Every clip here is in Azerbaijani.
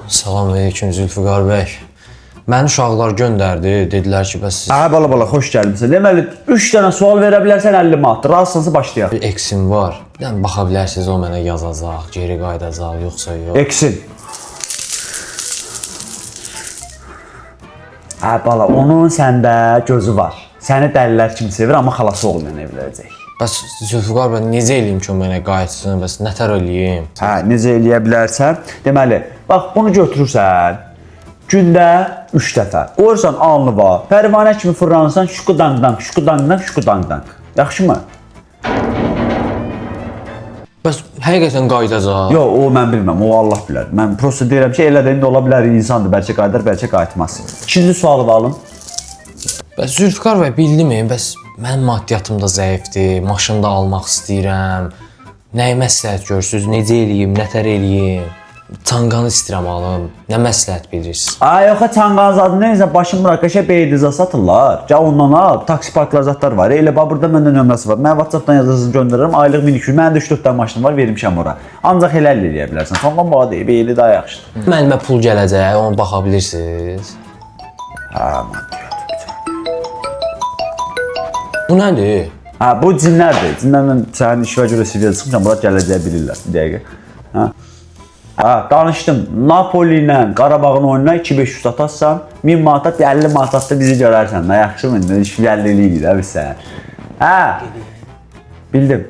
Salam aleyküm Zülfüqar bəy. Məni uşaqlar göndərdi, dedilər ki, bəs siz Hə bala bala xoş gəlmisən. Deməli 3 dənə sual verə bilərsən 50 manatdır. Razısansa başlayaq. bir eksim var. Bir dənə baxa bilərsiniz, o mənə yazacaq, geri qayıdacaq, yoxsa yox. Eksin. Hə bala, onun səndə gözü var. Səni dəlilər kimi sevir, amma xalası oğlu ilə evlənəcək. Bəs Zülfüqar bəy necə eləyim ki, o mənə qayıtsın? Bəs nətər eləyim? Hə, necə eləyə bilərsən? Deməli, bax bunu götürürsən gündə 3 dəfə. Qoyursan alnıva, pərvanə kimi fırlanırsan, şuku dang dang, şuku dang dang, şuku dang dang. Yaxşımı? Bəs həqiqətən qayıdacaq? Yox, o mən bilməm, o Allah bilər. Mən prosta deyirəm ki, elə də indi ola bilər insandır, bəlkə qayıdar, bəlkə qayıtmaz. İkinci sualı alım. Bəs Zülfüqar bəy bildimi? Bəs mənim maddiyyatım da zəifdir, maşın da almaq istəyirəm. Nəyi məsləhət görürsüz? Necə eləyim, nətər eləyim? Çanqanı istəyirəm alım. Nə məsləhət bilirsiniz? Ay yox, çanqan zadını neysə başım bırak, qəşəng beydiza satırlar. Gəl ondan al, taksi parklar zadlar var. Elə bax burada məndə nömrəsi var. Mənə WhatsApp-dan yazarsın, göndərirəm. Aylıq 1200. Mənim də 3-4 dənə maşınım var, vermişəm ora. Ancaq elə əldə eləyə bilərsən. Çanqan baha deyil, beyli daha yaxşıdır. Mənimə pul gələcək, ona baxa bilirsiniz. Hə, maddiyyat. Bu nədir? Hə, bu cinlərdir. Cinlərlə sənin işvə görə CV çıxmışam, bunlar gələcəyi bilirlər. Bir dəqiqə. Hə. Hə, danışdım. Napoli ilə Qarabağın oyununa 2500 atarsan, 1000 manat at, 50 manat atda bizi görərsən. Nə yaxşımı? Nə 350 eləyirik də biz sənə. Hə. Bildim.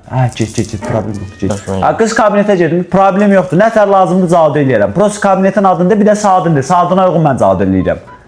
Hə, get, get, get, problem yoxdur, get. Hə, qız kabinetə gedim, problem yoxdur. Nə tər lazımdır cavab eləyərəm. Prosta kabinetin adında bir də saatındır. Saatına uyğun mən cavab eləyirəm.